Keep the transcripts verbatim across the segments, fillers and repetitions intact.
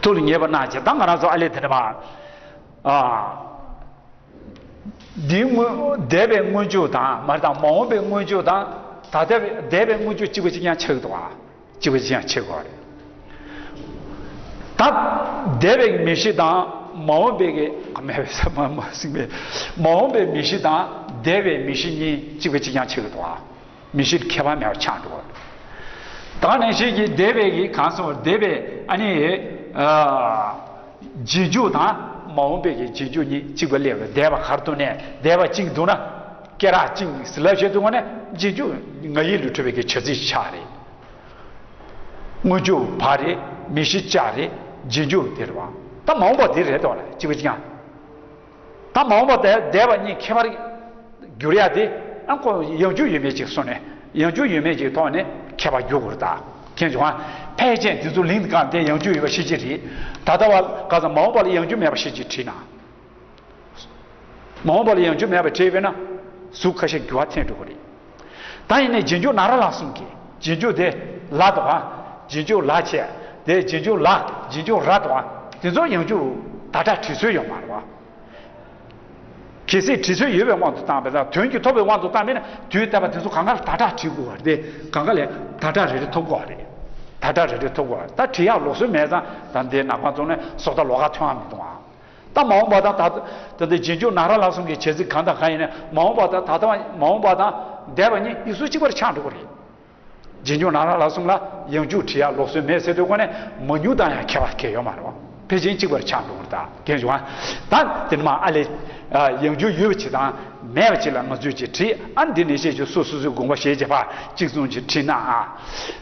ཚུལ་ལ་ངེས་པར་གནང་བྱས། ད་ང་རང་ཚོ་ཨ་ལས་དེ་འདྲ་མ། ཨ། འདིའི་སྔོན་འདས་པའི་སྔོན་འཇུག་དང་མ་རེད། ད་མ་འོངས་པའི་སྔོན་འཇུག་དང་། ད་ལྟ་འདས་པའི་སྔོན་འཇུག་གཅིག་པ་གཅིག་རྐྱང་ཆགས་འདུག་ཨ། གཅིག་པ་གཅིག་རྐྱང་ཆགས་དགོས་རེད། ད་འདས་པའི་མི་གཤིས་དང་མ་འོངས་པའི་གི་མེད་པའི་ས་མ་མ་ཟིན་པའི་མ་འོངས་པའི་མི་གཤིས་དང་འདས་པའི་མི་གཤིས་གཉིས་གཅིག་པ་གཅིག་རྐྱང་ཆགས་འདུག་ཨ། མི་གཤིས་ཁྱད་པར་མེད་པ་ཆགས་འགྲོ་བ་རེད། ད་ནང་བཞིན་གྱི་འདས་པའི་གི་གང་སོང་བར་འདས་པའི་ཨ་ནི། ཨ། རྗེས་འཇུག་དང་མ་འོངས་པའི་གི་རྗེས་འཇུག་གཉིས་གཅིག་པ་སླེབས་པ་རེད། འདས་པ་ག་རེ་འདུག་ནས་འདས་པ་གཅིག་འདུག་ན། སྐད་གྲགས་གཅིག་ཟེར་ལབ་བྱེད་འདུག་ནས་རྗེས་འཇུག་ང་ཡིག་ལ་འཕྲད་པའི་གི་བྱ་ཚིག་ཆགས་རེད། སྔོན་འཇུག་བ་རེད། མི་གཤིས་ཅ་རེད། རྗེས་འཇུག་དེ་རེད་བ། ད་མ་འོངས་པ་དེ་རེད་དོ་ལ་གཅིག་པ་གཅིག་རྐྱང་། ད་མ་འོངས་པ་དེ་འདས་པ་གཉིས་ཁྱད་པར་འགྱུར་ཡ་དེ། ཨ་ཁོ་ཡང་འཇུག་ཡོད་མེད་ཅིག་སོང་ནས་ཡང་འཇུག་ཡོད་མེད་ཅིག་ཐོག་ནས་ཁྱད་པར་འགྱུར་དགོས་རེད། ད་མཁྱེན་བྱུང་ཨ། ཕལ་ཆེར་དེ་ཚོ་ལིང་དུ་བཀང་དེ་ཡང་འཇུག་ཡོད་པ་ཤེས་ཀྱི་རེད། ད་ལྟ་བ་ག་ས་མ་འོངས་པ་ལ་ཡང་འཇུག་མེད་པ་ཤེས་ཀྱི་བྲིས་ན། མ་འོངས་པ་ལ་ཡང་འཇུག་མེད་པ་བྲིས་པས་ན་གཟུགས་ཁ་ཤས་འགྱུར་བ་ཐེབས་འགྲོ་གི་རེད། ད་ཡིན་ནའི་རྗེས་འཇུག་ན་ར་ལ་གསུམ་གྱི་རྗེས་འཇུག་དེ་ལ་དོ་ཨ། རྗེས་འཇུག་ལ་བྱས། དེ་རྗེས་འཇུག་ལ་རྗེས་འཇུག་ར་དོ་ཨ། དེ་ཚོ་ཡང་འཇུག་ད་ལྟ་བྲིས་སྲོལ་ཡོད་མ་རེད་བ། གལ་སྲིད་བྲིས་སྲོལ་ཡོད་པའི་དབང་དུ་བཏང་བས་ན། དོན་གྱིས་ཐོབ་པའི་དབང་དུ་བཏང་བས་ན། དུས་ད་ལྟ་དེ་ཚོ་གང་ག་ལ་ད་ལྟ་བྲིས་དགོས་པ་རེད། གང་ག་ལ་ད་ལྟ་རེ་རེ་ཐོབ་དགོས་པ་རེད། ད་ལྟ་རེ་རེ་ཐོབ་དགོས་པ་རེད། ད་བྲིས་ཡག་ལུགས་སྲོལ་མེད་ཙང་ད་འདི་ནག་པང་བཙུགས་ནས་སོ་ད་ལོགས་ཀ་ཐོན་ཡག་མི་འདུག་ཨ། ད་མ་འོངས་པ་དང་ད་ད་ལྟ་རྗེས་འཇུག་ན་ར་ལ་གསུམ་གྱི་བྱ་ཚིག་གང་དང་གང་ཡིན་ན་མ་འོངས་པ་དང་ད་ལྟ་བ། མ་འོངས་པ་དང་འདས་པ་གཉིས་ཡིག་གཟུགས་གཅིག་པར་ཆགས་འགྲོ་གི་རེད། རྗེས་འཇུག་ན་ར་ལ་གསུམ་ལ་ཡང་འཇུག་བྲིས་ཡག་ལུགས་སྲོལ་མེད་ཟེར་དུས་ཀ་ནས་མང་ཉུང་དང་ཡང་ཁྱད་པར་གང་ཡང་ཡོད་མ་རེད་བ། ཕལ་ཆེར་གཅིག་པར་ཆགས་འགྲོ་གི་རེད། ད་རྒན་གཞུང་ཨ། ད་དེ་ནས་མ་ཨ་ལས། ཨ། ཡང་འཇུག་ཡོད་པ་ཅིག་དང་མེད་པ་ཅིག་ལ་ང་ཚོས་ཅིག་བྲིས། ཨ། འདི་ནས་བཤད་རྒྱུ་སོ་སོ་སོའི་དགོངས་པ་བཞེས་བྱས་ཕར་གཅིག་མཚུངས་ཅིག་བྲིས་ན་ཨ།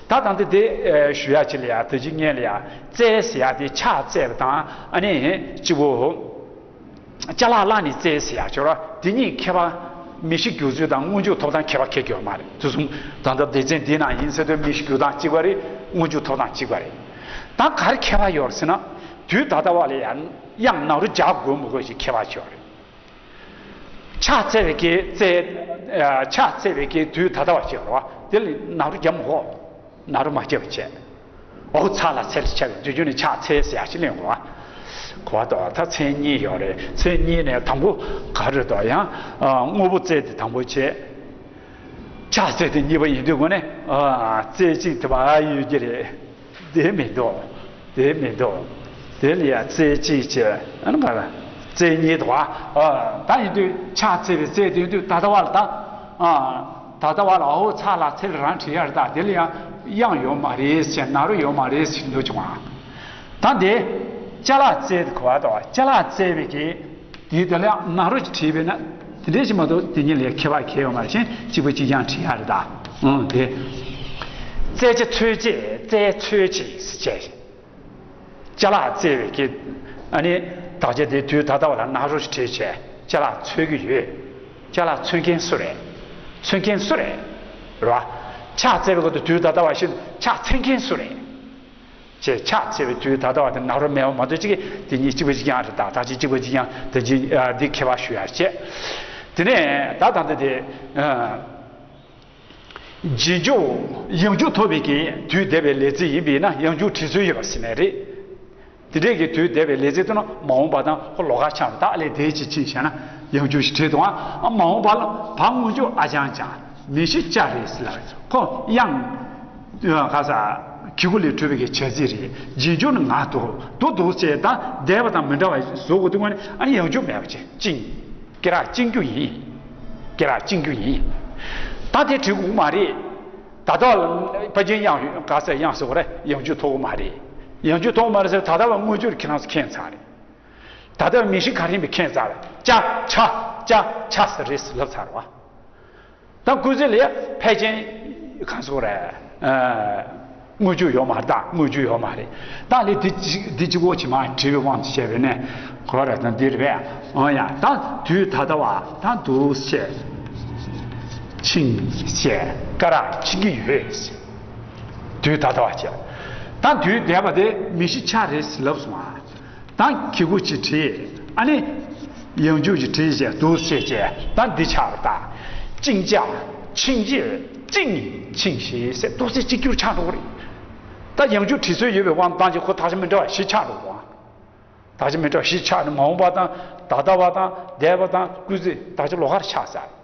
ད་ད་འདི་དེ་ཞུ་ཡག་ཅིག་ལ་ཡ། ད་ཅི་སྔོན་ལ་ཡ་རྩལ་ཟེར་ཡག་དེ་ཕྱག་བཙལ་བ་དང་ཨ་ནི་གཅིག་པོ། ཅ་ལག་བླངས་ནས་རྩལ་ཟེར་ཡག་ཅོག་ར་དེ་གཉིས་ཁྱད་པར། མི་གཤིས་འགྱུར་ཚུལ་དང་སྔོན་འཇུག་ཐོབ་ཐང་ཁྱད་པར་གང་ཡང་ཡོད་མ་རེད། དེ་གསུམ་ད་ལྟ་སྡེ་ཚན་འདིའི་ནང་ཡིན་ཟེར་དུས་མི་གཤིས་འགྱུར་སྟངས་གཅིག་པ་རེད། སྔོན་འཇུག་ཐོབ་སྟངས་གཅིག་པ་རེད། ད་ག་རེ་ཁྱད་པར་ཡོད་རེད་ཟེར་ན། དུས་ད་ལྟ་བ་ལ་ཡང་དབྱངས་ན་རོ་རྒྱག་དགོས་མི་དགོས་ཞེས་ཁྱད་པར་ཅིག་ཡོད་རེད། ཕྱག་འཚལ་བའི་གི་རྩལ། ཨ། ཕྱག་འཚལ་བའི་གི་དུས་ད་ལྟ་བ་ཅིག་ཡོད་རེད་བ། དེ་ལ་ན་རོ་རྒྱབ་མི་དགོས། ན་རོ་མ་རྒྱབ་པ་བྱས། ཨོ་ཚ་ལ་ཚལ་ཆགས་པའི་དུས་རྒྱུན་ནས་ཕྱག་འཚལ་ཟེར་ཡག་ཅིག་ལེན་དགོས་པ། གོ་བ་དོ། ད་མཚན་གཉིས་ཡོད་རེད། མཚན་གཉིས་ནས་དང་པོ་ག་རེ་དོ། ཡང་། ཨ། དངོས་པོ་རྩལ་དེ་དང་པོ་བྱས། ཕྱག་འཚལ་དེ་གཉིས་པ་ཡིན་དུས་ཀ་ནས། ཨ། རྩལ་གཅིག་དེ་མ་ཡོད་ཀྱི་རེད། དེ་མི་འདུག་དེ་མི་འདུག་དེ་ལ་ཡ་རྩལ་གཅིག་བྱས། ཨ་ནི་ག་རེ། རྩལ་གཉིས་དོ། ཨ། ད་ཡིན་དུས་ཕྱག་འཚལ་བའི་རྩལ་དེ་ཡིན་དུས་ད་ལྟ་བ་ལ་ད། ཨ། ད་ལྟ་བ་ལ་ཨོ་ཚ་ལ་ཚལ་རང་བྲིས་ཡག་རེད། ད་དེ་ལ་ཡང་དབྱངས་ཡོད་མ་རེད་ཟེར། ན་རོ་ཡོད་མ་རེད་ཟེར་འདུག་བྱུང་ཨ། ད་འདི་ཅ་ལག་རྩལ་དེ་གོ་བ་དོ། ཅ་ལག་རྩལ་བའི་གི་དེའི་དེ་ལ་ཡང་ན་རོ་ཅིག་བྲིས་པས་ན་དེ་འདྲའི་ཞིག་མ་གཏོགས་དེ་གཉིས་ལ་ཁྱད་པར་གང་ཡང་ཡོད་མ་རེད། གཅིག་པ་གཅིག་རྐྱང་བྲིས་ཡག་རེད་ད། ཨང་དེ། རྩལ་ཅ་འཚོལ་བྱེད། རྩལ་འཚོལ་བྱེད་ཟེར་བྱས། ཅ་ལག་རྩལ་བའི་གི། ཨ་ནི་དག་ཆ་དེ་དུས་ད་ལྟ་བ་ལ་ན་རོ་ཞིག་བྲིས་བྱས། ཅ་ལག་འཚོལ་གྱི་ཡོད། ཅ་ལག་འཚོལ་མཁན་སུ་རེད། འཚོལ་མཁན་སུ་རེད། རེད་བ། ཕྱག་འཚལ་བའི་སྐབས་དུ་དུས་ད་ལྟ་བ་ཞིག་ཕྱག་འཚལ་མཁན་སུ་རེད། ཅེས་ཕྱག་འཚལ་བའི་དུས་ད་ལྟ་བ་དེ་ན་རོ་མེད་པ་མ་གཏོགས་གཅིག་གི་དེ་གཉིས་གཅིག་པ་གཅིག་རྐྱང་རེད། ད་ད་ཅི་གཅིག་པ་གཅིག་རྐྱང་དེ་གཅིག་ཨ། འདི་ཁྱད་པར་ཞུ་ཡག་བྱས། དེ་ནས་ད་ད་འདི་དེ། ཨ། རྗེས་འཇུག་ཡང་འཇུག་ཐོབ་པའི་གི་དུས་འདས་པའི་ལས་ཚིག་ཡིན་པས་ན་ཡང་འཇུག་བྲིས་སྲོལ་ཡོད་པ་ཟེར་ནས་རེད། དེ་འདྲའི་གི་དུས་འདས་པའི་ལས་ཚིག་ཏུ་ན་མ་འོངས་པ་དང་ཁོ་ལོགས་ཀ་ཆགས་པ། ད་ལས་དེའི་ཅིག་ཕྱིན་བྱས་ན་ཡང་འཇུག་ཞིག་བྲིས་འདུག་ཨ། མ་འོངས་པ་ལ་བ་སྔོན་འཇུག་ཨ་ཅང་ཅང་། མི་གཤིས་ཅ་རེད་ཟེར་ལ། ཁོ་དབྱངས། ག་ས། གི་གུ་ལས་གྲུབ་པའི་གི་བྱ་ཚིག་རེད། རྗེས་འཇུག་ནི་ང་འདུག་འདུག་འདུག་ཅེས་ད་འདས་པ་དང་མི་འདྲ་བ་བཟོ་དགོས་དུས་ང་ནི་ཨ་ནི་ཡང་འཇུག་མེད་པ་བྱས། ཅིང་། སྐད་གྲགས་ཅིང་རྒྱུ་ཡིན། སྐད་གྲགས་ཅིང་རྒྱུ་ཡིན། ད་དེ་བྲིས་དགོས་མ་རེད། ད་ལྟ་ཕལ་ཆེར་དབྱངས་ག་ས་དབྱངས་ཟེར་བ་རེད། ཡང་འཇུག་ཐོབ་ཀྱི་མ་རེད། ཡང་འཇུག་ཐོབ་ཀྱི་མ་རེད་ཟེར། ད་ལྟ་བ་སྔོན་འཇུག་ཁྱེད་རང་ཚོ་མཁྱེན་ཚར་རེད། ད་ལྟ་བ་མི་གཤིས་ག་རེ་ཡིན་པ་མཁྱེན་ཚར་རེད། ཅ་ཆ་ཅ་ཆ་ཟེར་རེད་ཟེར་ལབ་ཚར་བ། ད་སྐུལ་ཚིག་ལ་ཕལ་ཆེར་གང་ཟེར་རེད། ཨ། སྔོན་འཇུག་ཡོད་མ་རེད། ད་སྔོན་འཇུག་ཡོད་མ་རེད། ད་ལས་འདི་གཅིག་འདི་གཅིག་པོ་ཅིག་མར་བྲིས་པའི་དབང་དུ་བྱས་པས་ན་གོ་རེད། ད་འདི་རེད་པས། འོ་ཡ། ད་དུས་ད་ལྟ་བ་ད་འདུག་སེ་ཕྱིན་ཞེས་སྐད་གྲགས་ཕྱིན་གྱི་ཡོད། དུས་ད་ལྟ་བ་བྱས། ད་དུས་འདས་པ་དེ་མི་གཤིས་ཆ་རེད་ཟེར་ལབ་སོང་ཨ། ད་གི་གུ་ཅིག་བྲིས། ཨ་ནི་ཡང་འཇུག་ཅིག་བྲིས་བྱས་འདུག་སེ་བྱས། ད་འདི་ཆགས་པ་ད། ཅིང་ཅ། ཆིང་ཅི། ཅིང་ཆིང་ཞེས་ཟེར་འདུག་སེ་གཅིག་གྱུར་ཆགས་འགྲོ་གི་རེད། ད་ཡང་འཇུག་བྲིས་སྲོལ་ཡོད་པའི་དབང་དུ་བཏང་བྱས་ཁོ་དག་ཆ་མི་འདྲ་བ་ཞིག་ཆགས་འགྲོ་གི་རེད། དག་ཆ་མི་འདྲ་བ་བཞི་ཆགས་ནས་མ་འོངས་པ་དང་ད་ལྟ་བ་དང་འདས་པ་དང་སྐུལ་ཚིག་དག་ཆ་ལོགས་ཀར་ཆགས་ཚར།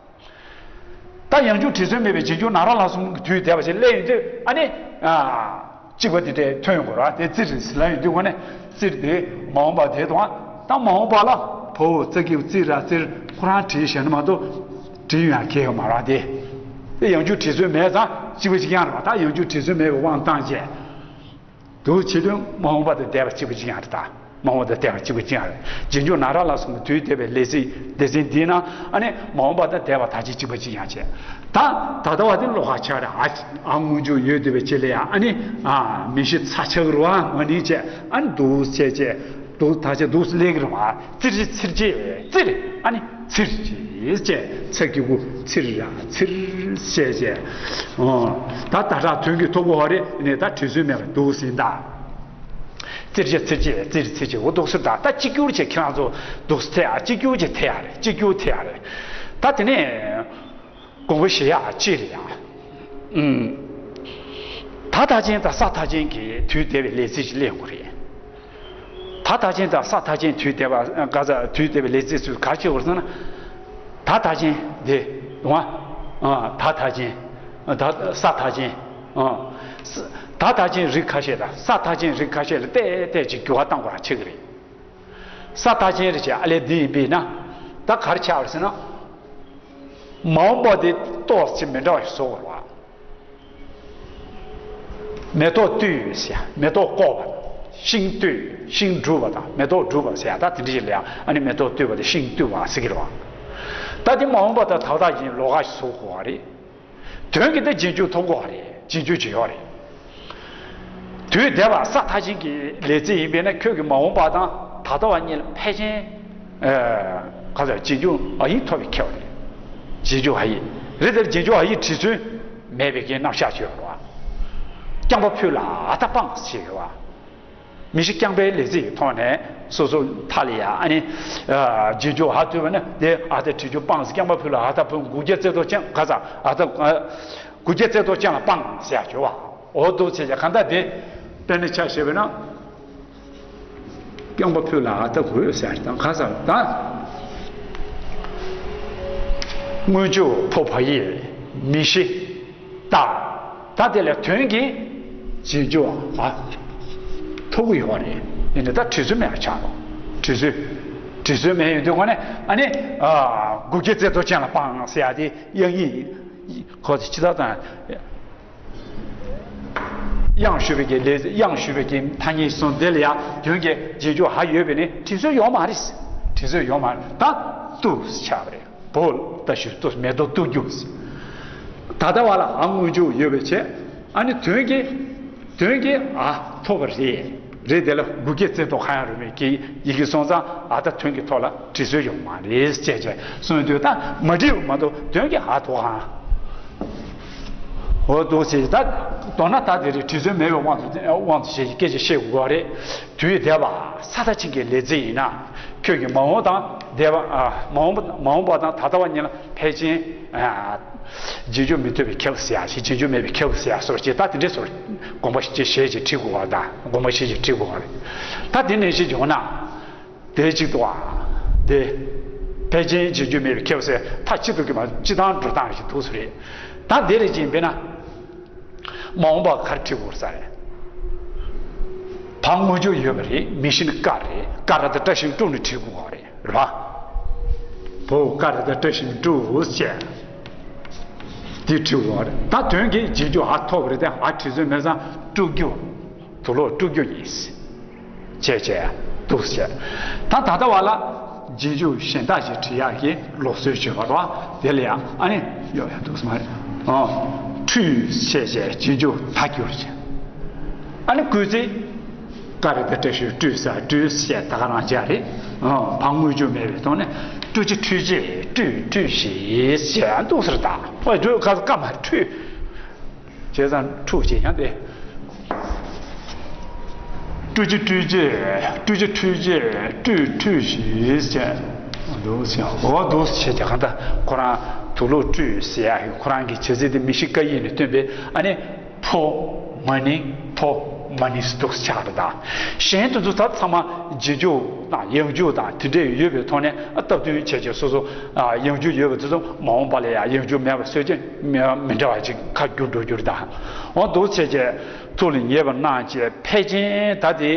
ད་ཡང་འཇུག་དྲི་ཚོན་མེད་པའི་རྗེས་འཇུག་ན་ར་ལ་གསུམ་གྱི་དུས་འདས་པ་ཞིག་སླེབས་ཡོང་དུས་ཨ་ནི་ཨ་གཅིག་པ་དེ་འདྲས་ཐོན་ཡོང་གི་རེད་བ། དེ་ཙིར་ཟེར་ལབ་ཡོང་དུས་ཁོ་ནས་ཙིར་དེ་མ་འོངས་པ་དེ་དང་ད་མ་འོངས་པ་ལ་བ་འོག་ཙ་གི་ཙི་ར་ཙིར་ཁོ་རང་བྲིས་བཞག་ན་མ་གཏོགས་བྲིས་ཡོང་ཡ་གལ་ཡོད་མ་རེད་བ། དེ་དེ་ཡང་འཇུག་དྲི་ཚོན་མེད་ཙང་གཅིག་པ་གཅིག་རྐྱང་རེད་བ། ད་ཡང་འཇུག་དྲི་ཚོན་མེད་པའི་དབང་བཏང་བྱས། འདུག་བྱེད་དུས་མ་འོངས་པ་དང་འདས་པ་གཅིག་པ་གཅིག་རྐྱང་རེད་ད། མ་འོངས་པ་དང་འདས་པ་གཅིག་པ་གཅིག་རྐྱང་རེད། རྗེས་འཇུག་ན་ར་ལ་སོགས་པའི་དུས་འདས་པའི་ལས་ཚིག་སྡེ་ཚན་འདིའི་ནང་ཨ་ནི་མ་འོངས་པ་དང་འདས་པ་ད་ཅི་གཅིག་པ་གཅིག་རྐྱང་བྱས། ད་ད་ལྟ་བ་དེ་ལོགས་ཀ་ཆགས་རེད། ཨ་ཨ་སྔོན་འཇུག་ཡོད་བསྡད་པའི་ཆེད་ལ་ཡང་ཨ་ནི་ཨ་མི་ཤི་ཚ་ཆགས་རུ་ཨ་མ་ནི་བྱས་ཨ་ནི་འདུག་བྱས་བྱས་འདུག་ད་ཆ་འདུག་སླེབས་ཀྱི་རེད་བ། ཙིར་ཅི་ཚིར་ཅི་ཙིར་ཨ་ནི། ཚིར་གྱིས་བྱས་ཚིག་གི་གུ་ཚིར་ར་ཚིར་བྱས་བྱས། ཨོ། ད་ད་དྲག་དོན་གྱི་ཐོག་གོ་བ་རེད་ནས་ད་དྲི་ཚོན་མེད་པ་འདུག་ཟིན་ད། ཙིར་གྱིས་ཚིར་གྱིས་ཙིར་ཚིར་གྱིས་འོ་འདུག་ཟེར་ད། ད་གཅིག་གྱུར་བྱས་ཁྱེད་རང་ཚོ་འདུག་ཟེར་ཐེ་ཡ་གཅིག་གྱུར་བྱས་ཐེ་ཡ་རེད། གཅིག་གྱུར་ཐེ་ཡ་རེད། ད་དེ་ནས་དགོངས་པ་བཞེས་ཡ་ཅི་རེད་ཡ། ཨུམ། ད་མཐའ་ཅན་དང་ས་མཐའ་ཅན་གྱི་དུས་འདས་པའི་ལས་ཚིག་ཅིག་སླེབས་དགོས་རེད། ད་མཐའ་ཅན་དང་ས་མཐའ་ཅན་དུས་འདས་པ་ག་ས་དུས་འདས་པའི་ལས་ཚིག་ཚུལ་ག་རེ་བྱེད་དགོས་ཟེར་ན། ད་མཐའ་ཅན་འདི་འོང་ཨ། ད་མཐའ་ཅན། ད་ས་མཐའ་ཅན། ཨ། ས་ད་མཐའ་ཅན་རིགས་ཁ་ཤས་དང་ས་མཐའ་ཅན་རིགས་ཁ་ཤས་ལ་བལྟས་བལྟས་ཅིག་འགྱུར་བ་བཏང་དགོས་ར་ཆགས་ཀྱི་རེད། ས་མཐའ་ཅན་རེད་ཅེས་ཨ་ལས་འདི་ཡིན་པས་ན། ད་ག་རེ་ཆགས་པ་རེད་ཟེར་ན། མ་འོངས་པ་དེ་ཏོག་ཙམ་མི་འདྲ་བ་ཞིག་བཟོ་དགོས་རེད་བ། མེ་ཏོག་བཏུས་ཟེར་ཡ། མེ་ཏོག་བཀོག་པ། ཤིང་བཏུས། ཤིང་བསྒྲུབས་པ་དང་མེ་ཏོག་བསྒྲུབས་པ་ཟེར་ཡ། ད་དེ་འདྲ་ཞིག་ལ་ཡ་ཨ་ནི་མེ་ཏོག་བཏུས་པ་དང་ཤིང་བཏུས་པ་ཟེར་གྱི་རེད་བ། ད་དེ་མ་འོངས་པ་དང་ད་ལྟ་ཡིན་ལོགས་ཀ་ཞིག་བཟོ་དགོས་པ་རེད། དོན་གྱིས་ད་རྗེས་འཇུག་ཐོབ་དགོས་པ་རེད། རྗེས་འཇུག་ཅིག་ཡོད་རེད། དུས་འདས་པ་ས་མཐའ་ཅན་གྱི་ལས་ཚིག་ཡིན་པས་ན་ཁྱོད་ཀྱི་མ་འོངས་པ་དང་ད་ལྟ་བ་གཉིས་ལ་ཕལ་ཆེར། ཨ། ག་ཚོད་རྗེས་འཇུག་ཨ་ཡིག་ཐོབ་པའི་ཁེ་བ་རེད། རྗེས་འཇུག་ཨ་ཡིག་རེད་དེ་རྗེས་འཇུག་ཨ་ཡིག་བྲིས་ཚུལ་མེད་པའི་གི་རྣམ་གཞག་ཅིག་ཡོད་རེད་བ། རྐྱང་པ་ཕུད་ལ་ཨ་ད་སྤངས་ཞེས་ཡོད་བ། མི་ཤི་རྐྱང་པའི་ལས་ཚིག་གི་ཐོག་ནས་སོ་སོ་མཐའ་ལ་ཡ་ཨ་ནི། ཨ། རྗེས་འཇུག་ཨ་ཐུབ་པ་ན་དེ་ཨ་ད་བྲིས་འཇུག་སྤངས་རྐྱང་པ་ཕུད་ལ་ཨ་ད་ཕུད་དགུ་བརྒྱ་རྩ་གཏོར་ཅན་ག་ཚ་ཨ་ད། དགུ་བརྒྱ་རྩ་གཏོར་ཅན་ལ་སྤངས་ཟེར་ཡ་བྱོས་བ། འོ་འདུག་བྱས་ཀྱང་གང་ལྟར་དེ་དཔེར་ན་ཆ་བཞག་པས་ན། རྐྱང་པ་ཕུད་ལ་ཨ་ད་དགོས་ཟེར་དང་ཁ་སང་ད། སྔོན་འཇུག་ཕོ་བ་ཡིས་མི་ཤི་ད། ད་དེ་ལ་དོན་གྱི་རྗེས་འཇུག་ཨ་ཐོབ་ཀྱི་ཡོད་རེད། ཡིན་ནའི་ད་བྲིས་ཚུལ་མེད་པ་ཆགས་རོགས། བྲིས་ཚུལ། བྲིས་ཚུལ་མེད་ཡོང་དུས་ཁོ་ནས་ཨ་ནི། ཨ། དགུ་བརྒྱ་རྩ་གཏོར་ཅན་ལ་སྤངས་ཟེར་ཡ་དེ་དབྱངས་ཡིག་ཁོ་ཚོ་ཕྱི་ལྟར་དང་། དབྱངས་ཞུ་བའི་གི་ལས་དབྱངས་ཞུ་བའི་གི་ཐ་སྙད་གསུམ་དེ་ལ་ཡང་དོན་གྱི་རྗེས་འཇུག་ཧ་ཡོད་པས་ནི་བྲིས་ཚུལ་ཡོད་མ་རེད། བྲིས་ཚུལ་ཡོད་མ་རེད། ད་ཏུ་ཆགས་པ་རེད། བོ་ད་ཞུ་ཏུ་མེ་ཏོག་ཏུ་རྒྱུགས། ད་ལྟ་བ་ལ་ཨ་སྔོན་འཇུག་ཡོད་པའི་ཆེད་ཨ་ནི་དོན་གྱི་དོན་གྱི་ཨ་ཐོབ་པ་རེད། རེད་དེ་ལ་དགུ་བརྒྱ་རྩ་གཏོར་གང་ཡང་རུང་བའི་གི་ཡི་གེ་སོང་ཙང་ཨ་ད་དོན་གྱི་ཐོག་ལ་བྲིས་ཚུལ་ཡོད་མ་རེད་ཅེས་བྱས་གསུངས་དུས་ད་མ་བྲིས་པ་མ་གཏོགས་དོན་གྱི་ཨ་ཐོག་གང་། འོ་འདུག་ཟེར་ད། མདོར་ན་ད་དེ་རིང་བྲིས་ཚུལ་མེད་པའི་དབང་དུ་དབང་དུ་བྱས་ཀྱི་སྐད་ཆ་བཤད་དགོས་པ་རེད། དུས་འདས་པ་ས་མཐའ་ཅན་གྱི་ལས་ཚིག་ཡིན་ན། ཁྱོད་ཀྱི་མ་འོངས་དང་འདས་པ། ཨ། མ་འོངས་པ་མ་འོངས་པ་དང་ད་ལྟ་བ་གཉིས་ལ་ཕལ་ཆེར། ཨ། རྗེས་འཇུག་མི་ཐུབ་པའི་ཁེ་བ་ཟེར་ཡ་ཞིག་རྗེས་འཇུག་མེད་པའི་ཁེ་བ་ཟེར་ཡ་སོགས་ཀྱི་ད་དེ་འདྲའི་སོགས་དགོངས་པ་ཞིག་བཞེས་ཅིག་བྲིས་དགོས་པ་དང་དགོངས་པ་བཞེས་ཅིག་བྲིས་དགོས་པ་རེད། ད་དེ་ནས་ཞིག་བྱུང་ན། དེ་གཅིག་ཏུ་བ། དེ། ཕལ་ཆེར་རྗེས་འཇུག་མེད་པའི་ཁེ་བ་ཟེར་མཐའ་གཅིག་ཏུ་གི་མ་སྤྱི་བཏང་འགྲོ་སྟངས་ཞིག་འདུག་སུ་རེད། ད་དེ་རེད་ཅེས་འབད་ན། མ་འོངས་པ་ག་རེ་བྲིས་དགོས་ས་རེད། བ་སྔོན་འཇུག་ཡོད་པ་རེད། མི་ཤི་ནི་ཀ་རེད། ཀ་ར་ད་བཀྲ་ཤིས་དཀྲུགས་ནི་བྲིས་དགོས་པ་རེད། རེད་བ། བོ་ཀ་ར་ད་བཀྲ་ཤིས་དཀྲུགས་ཟེར། དེ་བྲིས་དགོས་པ་རེད། ད་དོན་གྱི་རྗེས་འཇུག་ཨ་ཐོབ་པ་རེད་དེ་ཨ་བྲིས་ཚུལ་མེད་ཙང་དཀྲུག་རྒྱུ། དུག་ལོག་དཀྲུག་རྒྱུ་ཡིན། བྱས་བྱས་འདུག་བྱས། ད་ད་ལྟ་བ་ལ་རྗེས་འཇུག་གཞན་དག་ཅིག་བྲི་ཡག་གི་ལུགས་སྲོལ་ཅིག་ཡོད་པ་རེད་བ། དེ་ལ་ཡང་ཨ་ནི་ཡོད་ཡ་འདུག་སེ་མ་རེད། ཨོ། ཁྲུས་བྱས་བྱས་རྗེས་འཇུག་ད་བསྒྱུར་བྱས། ཨ་ནི་སྐུལ་ཚིག་ཀ་ར་ད་བཀྲ་ཤིས་བཀྲུས་ས་བཀྲུས་བྱས་ད་ག་རང་བྱས་རེད། ཨོ། བ་སྔོན་འཇུག་མེད་པའི་ཐོག་ནས་བཀྲུ་ཅི་བཀྲུས་ཅི་བཀྲུས་བཀྲུས་ཤིག་བྱས་འདུག་སེ་རེད་ད། ཨོ། བཀྲུས་ཁ་ཀ་མ་བཀྲུས། བྱས་ཙང་ཁྲུ་བྱས་ཀྱང་དེ། བཀྲུ་ཅི་བཀྲུས་ཅི། བཀྲུ་ཅི་བཀྲུས་ཅི། བཀྲུས་བཀྲུས་ཤིག་བྱས། འདུག་སེ་འོ་འདུག་སེ་བྱས་ཀྱང་གང་ལྟར་ཁོ་རང་དུག་ལོག་བཀྲུས་ཟེར་ཡག་གི་ཁོ་རང་གི་བྱ་ཚིག་དེ་མི་ཤི་ཀ་ཡིག་ནས་བཏོན་པའི་ཨ་ནི་ཕོ། མ་ནིང་ཕོ། མ་ནིང་སྡུག་ཆགས་རེད་ད། གཞན་དེ་ཚོ་ད་ཚང་མ་རྗེས་འཇུག་དང་ཡང་འཇུག་དང་དེ་འདྲས་ཡོད་པའི་ཐོག་ནས་སྟབས་བསྟུན་བྱས་བྱས་སོ་སོ་ཡང་འཇུག་ཡོད་པ་དེ་ཚོ་མ་འོངས་པ་ལ་ཡང་ཡང་འཇུག་མེད་པ་བཟོས་བྱས་མི་འདྲ་བ་ཅིག་ཁ་བསྒྱུར་འགྲོ་རྒྱུ་རེད་ད། འོ་འདུག་བྱས་བྱས་ཐུགས་ལ་ངེས་པ་གནང་བྱས་ཕལ་ཆེར་ད་དེ།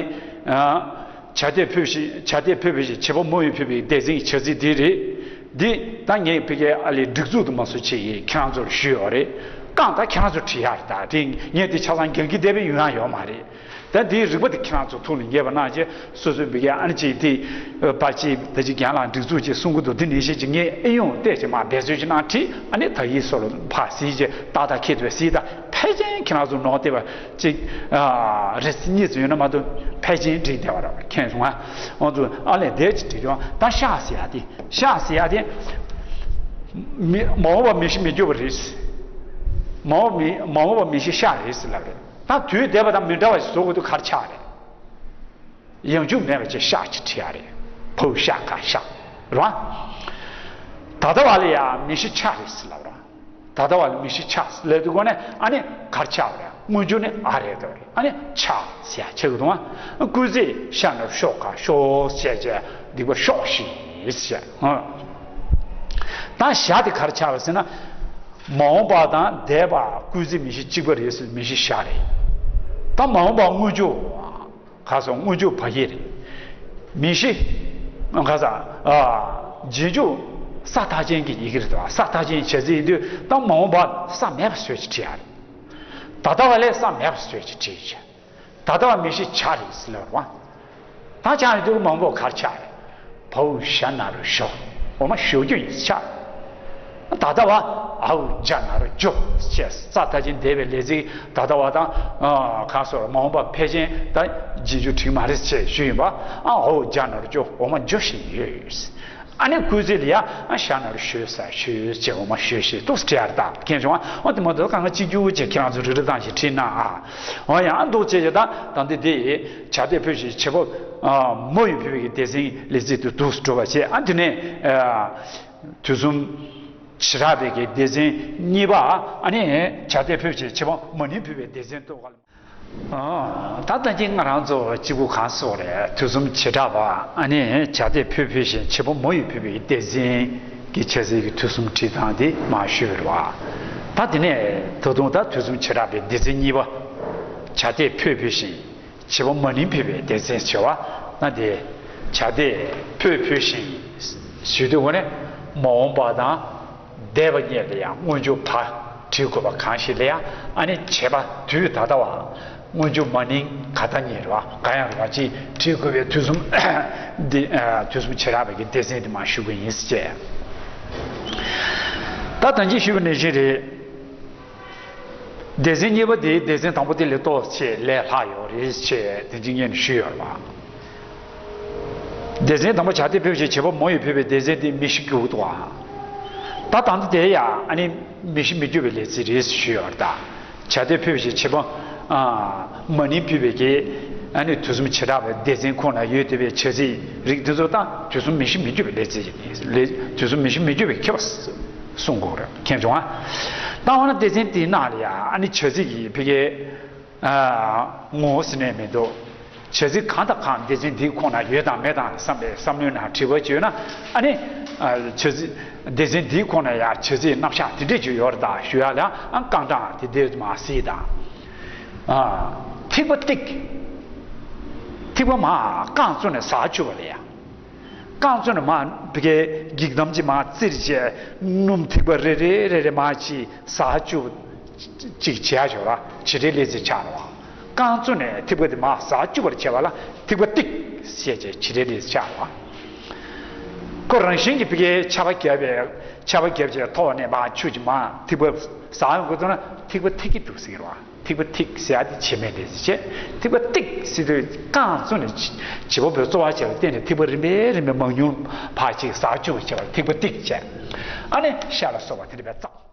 བྱ་དེ་ཕུད་བཞིན་བྱ་དེ་ཕུད་པའི་ཞིང་བྱེད་པ་མོ་ཡིས་ཕུད་པའི་སྡེ་ཚན་གྱི་བྱ་ཚིག་འདི་རེད། འདི་ད་ངས་ཕ་གིའི་ཨ་ལས་སྒྲིག་འཛུགས་དུ་མ་སོ་ཆེ་ཡིས་ཁྱེད་རང་ཚོར་ཞུས་ཡོད་རེད། རྐང་ད་ཁྱེད་རང་ཚོར་བྲིས་ཡག་རེད་ད། དེ་ངས་དེ་ཆ་ཚང་འགན་འཁྱེར་བསྡད་པའི་ཡོང་ཡག་ཡོད་མ་རེད། ད་འདིའི་རིག་པ་དེ་ཁྱེད་རང་ཚོ་ཐུགས་ལ་ངེས་པ་གནང་བྱས་སོ་སོའི་ཕ་གིའི་ཨ་ནི་ཅིག་དེ་པ་ཅིག་ད་ཅིག་རྒན་ལགས་སྒྲིག་འཛུགས་ཅིག་གསུང་གི་འདུག་དེ་ནས་བཤད་ཅིག་ངས་ཨེ་ཡོང་བལྟས་ཅིག་མ་འབད་རྩོལ་ཅིག་གནང་བྲིས་ཨ་ནི་ད་ཡིག་སོ་ལ་ཕར་གཟིགས་བྱས་ཏག་ཏག་ཁྱེད་ཚོས་གཟིགས་ད། ཕལ་ཆེར་ཁྱེད་རང་ཚོ་ནོར་བསྡད་པ་གཅིག་རེ་གཉིས་ཙམ་ཡོད་ན་མ་གཏོགས་ཕལ་ཆེར་འགྲིག་བསྡད་པ་རེད་མཁྱེན་སོང་ང་། ང་ཚོ་ཨ་ལས་འདས་ཅིག་འགྲིག་ཡོང་ད་ཤག་ཟེར་ཡ་དེ་ཤག་ཟེར་ཡ་དེ། མི་མ་འོངས་པ་མི་ཤི་མི་འགྱུར་བ་རེད། མ་འོངས་མི་མ་འོངས་པ་མི་ཤི་ཤག་རེད་ཟེར་ལབ་རེད། ད་དུས་འདས་པ་དང་མི་འདྲ་བ་ཞིག་བཟོ་དགོས་དུས་ག་རེ་ཆགས་རེད། ཡང་འཇུག་མེད་པ་ཅིག་ཤག་ཅིག་བྲིས་ཡ་རེད། ཕ་བུ་ཤ་ག་ཤག་རེད་བ། ད་ལྟ་བ་ལ་ཡང་མི་ཤི་ཆ་རེད་ཟེར་ལབ་ར། ད་ལྟ་བ་ལ་མི་ཤི་ཆ་ལབ་དུས་གོ་ནས་ཨ་ནི་གར་ཆགས་པ་རེད། སྔོན་འཇུག་ནི་ཨ་རེད་དོ་རེད། ཨ་ནི་ཆ་ཟེར་ཡ་ཆགས་ཀྱི་འདུག་ཨ། སྐུལ་ཚིག་ཤ་ན་ཤོག་ག་ཤོག་བྱས་བྱས་སྡིག་པ་ཤོག་ཤིག་ཟེར། ད་ཞག་དེ་གར་ཆགས་པ་ཟེར་ན། མ་འོངས་པ་དང་འདས་པ་སྐུལ་ཚིག་མི་ཤི་གཅིག་པ་རེད་ཟེར་མི་ཤི་ཤག་རེད། ད་མ་འོངས་པ་སྔོན་འཇུག་ཁ་སང་སྔོན་འཇུག་བ་ཡིག་རེད། མི་ཤི། ཁ་སང་། ཨ། རྗེས་འཇུག་ས་མཐའ་ཅན་གྱི་ཡི་གེ་རེད་དོ། ས་མཐའ་ཅན་བྱ་ཚིག་ཡིན་དུས་ད་མ་འོངས་པ་ས་མེད་པ་བཟོས་ཀྱི་བྲིས་ཡ་རེད། ད་ལྟ་བ་ལས་ས་མེད་པ་བཟོས་ཀྱི་བྲིས་ཀྱི། ད་ལྟ་བ་མི་ཤི་ཆ་རེད་ཟེར་ལབ་རེད་བ། ད་ཆ་ཡིན་དུས་མ་འོངས་པ་གར་ཆགས་རེད། བའོ་ཞ་ན་རོ་ཞོ། འོ་མ་ཞོ་རྒྱུ་ཡིན་ཆ། ད་ལྟ་བ་འའོ་ཇ་ན་རོ་ཇོ་ཞེས་ས་མཐའ་ཅན་འདས་པའི་ལས་ཚིག་ད་ལྟ་བ་དང་། ཨ། གང་སོར་མ་འོངས་པ་ཕལ་ཆེར་ད་རྗེས་འཇུག་བྲིས་མ་རེད་ཅེས་ཞུས་ཡིན་པ། ཨ། འའོ་ཇ་ན་རོ་ཇོ། འོ་མ་འཇོ་བཞིན་ཡོད། ཨ་ནི་སྐུལ་ཚིག་ལ་ཡ། ཨ། ཞ་ན་རོ་ཞོ་ས་ཞོས་ཅེས་འོ་མ་ཞོ་ཞེས་ཏོག་ཙམ་བྲིས་ཡ་རེད་ད། མཁྱེན་བྱུང་ཨ། འོ་དེ་མ་གཏོགས་གང་ག་གཅིག་གྱུར་ཅེས་ཁྱེད་རང་ཚོ་རིག་རིག་བཏང་ཞིག་བྲིས་ན་ཨ། འོ་ཡང་འདུག་ཅེས་ཀྱི་ད་ད་འདི་དེ། བྱ་དེ་ཕུད་བཞིན་བྱེད་པ། མོ་ཡིས་ཕུད་པའི་སྡེ་ཚན་ལས་ཚིག་ཏུ་འདུག་སེ་འགྲོ་བ་བྱས། ཨ། དེ་ནས། དུས་གསུམ་བྱེ་བྲག་པའི་གི་སྡེ་ཚན་གཉིས་པ། ཨ་ནི་བྱ་དེ་ཕུད་བཞིན་བྱེད་པ་མ་ནིང་ཕུད་པའི་སྡེ་ཚན་ཏོག་ག་ལ། ད་ལྟ་གི་ང་རང་ཚོ་གཅིག་པུ་གང་སོགས་རེད། དུས་གསུམ་བྱེ་བྲག་པ། ཨ་ནི་བྱ་དེ་ཕུད་ཕུད་བཞིན་བྱེད་པ་མོ་ཡིས་ཕུད་པའི་སྡེ་ཚན་གྱི་བྱ་ཚིག་གི་དུས་གསུམ་བྲིས་སྟངས་དེ་མར་ཞུས་པ་རེད་བ། ད་དེ་ནས་ད་དུང་ད་དུས་གསུམ་བྱེ་བྲག་པའི་སྡེ་ཚན་གཉིས་པ། བྱ་དེ་ཕུད་ཕུད་བཞིན། བྱེད་པ་མ་ནིང་ཕུད་པའི་སྡེ་ཚན་བྱེད་པ་ན་དེ། བྱ་དེ་ཕུད་ཕུད་བཞིན་ཞུ་དུས་གོ་ནས་མ་འོངས་པ་དང་འདས་པ་གཉིས་ལ་ཡང་སྔོན་འཇུག་བ་བྲིས་དགོས་པ་གང་ཞིག་ལ་ཡང་ཨ་ནི་བྱེད་པ་དུས་ད་ལྟ་བ་སྔོན་འཇུག་མ་ནིང་ག་ད་གཉིས་རེད་བ། ག་ཡང་རེད་བ་ཅིག་བྲིས་དགོས་པའི་དུས་གསུམ་འདི་དུས་གསུམ་བྱེ་བྲག་པའི་གི་སྡེ་ཚན་འདི་མར་ཞུ་གི་ཡིན་ཟེར་བྱས། ད་ད་གིན་ཞུས་པ་ནང་བཞིན་རེད། སྡེ་ཚན་གཉིས་པ་དེ་སྡེ་ཚན་དང་པོ་དེ་ལས་ཏོག་ཙམ་ལས་ལྷག་ཡོད་རེད་ཅེས་དེ་འཇིག་ངེས་ནས་ཞུས་ཡོད་རེད་བ། སྡེ་ཚན་དང་པོ་བྱ་དེ་ཕུད་བཞིན་བྱེད་པ་མོ་ཡིས་ཕུད་པའི་སྡེ་ཚན་དེ་མི་ཤི་འགྱུར་འདུག་ཨ། ད་ད་ལྟ་དེ་ཡང་ཨ་ནི་མི་ཤི་མི་འགྱུར་བའི་ལས་ཚིག་རེད་ཞུས་ཡོད་རེད་ད། བྱ་དེ་ཕུད་བཞིན་བྱེད་པ། ཨ། མ་ནིང་ཕུད་པའི་གི་ཨ་ནི་དུས་གསུམ་བྱེ་བྲག་པའི་སྡེ་ཚན་ཁོངས་ན་ཡོད་བསྡད་པའི་བྱ་ཚིག་རིགས་དེ་ཚོ་དང་དུས་གསུམ་མི་ཤི་མི་འགྱུར་བའི་ལས་ཚིག་ཡིན། ལས་དུས་གསུམ་མི་ཤི་མི་འགྱུར་བའི་ཁྱད་པར་གསུང་དགོས་རེད། མཁྱེན་བྱུང་ཨ། ད་འོ་ན་སྡེ་ཚན་དེའི་ནང་ལ་ཡང་ཨ་ནི་བྱ་ཚིག་གི་ཕ་གིའི། ཨ། ངོ་བོ་ཟེར་ནས་མི་འདུག་བྱ་ཚིག་གང་དང་གང་སྡེ་ཚན་འདིའི་ཁོངས་ན་ཡོད་དང་མེད་དང་བསམ་པའི་བསམ་བློའི་ནང་དྲི་བ་བྱས་ཡོད་ན་ཨ་ནི། ཨ། བྱ་ཚིག་སྡེ་ཚན་འདིའི་ཁོངས་ན་ཡང་བྱ་ཚིག་རྣམ་གཞག་དེ་འདྲས་ཅིག་ཡོད་རེད་ད་ཞུ་ཡ་ལ་ཨ་རྐང་གྲངས་དེ་འདྲས་མར་གཟིགས་དང་། ཨ། ཐིགས་པ་ཏིག་ཐིགས་པ་མར་རྐང་བཙུགས་ནས་ཟགས་བཅུག་པ་ལ་ཡ། རྐང་བཙུགས་ནས་མར་ཕ་གིའི་འགྱིག་དམ་གྱིས་མར་བཙིར་བྱས་སྣུམ་ཐིགས་པ་རེ་རེ་རེ་རེ་མར་ཅིག་ཟགས་བཅུག་ཅིག་བྱས་བྱས་ལ་བྱེད་སྒྲའི་ལས་ཚིག་ཆགས་རེད་བ། རྐང་བཙུགས་ནས་ཐིགས་པ་དེ་མར་ཟགས་བཅུག་པར་བྱས་པ་ལ་ཐིགས་པ་ཏིག་ཟེར་བྱས་བྱེད་སྒྲའི་ལས་ཚིག་ཆགས་རེད་བ། ཁོ་རང་བཞིན་གྱིས་ཕ་གིའི་ཆར་པ་བརྒྱབ་པའི་ཆར་པ་བརྒྱབ་བྱས་ཐོག་ནས་མར་ཆུ་ཅིག་མར་ཐིགས་པ་ཟགས་ཡོང་གི་འདུག་ན་ཐིགས་པ་ཐིགས་ཀྱི་འདུག་ཟེར་གྱི་རེད་བ། ཐིགས་པ་ཐིགས་ཟེར་ཡ་དེ་བྱེད་མེད་དེ་བྱས། ཐིགས་པ་ཏིག་ཟེར་དུས་རྐང་བཙུགས་ནས་བྱེད་པ་པོའི་རྩོལ་བ་བྱས་པ་བརྟེན་ནས་ཐིགས་པ་རིམ་པས་རིམ་པས་མང་ཉུང་ཕར་ཅིག་ཟགས་བཅུག་པ་བྱས་པ་ཐིགས་པ་ཏིག་བྱས། ཨ་ནི་ཤ་ལ་སོགས་པ་དེ་འདྲ་བའི་རྩ།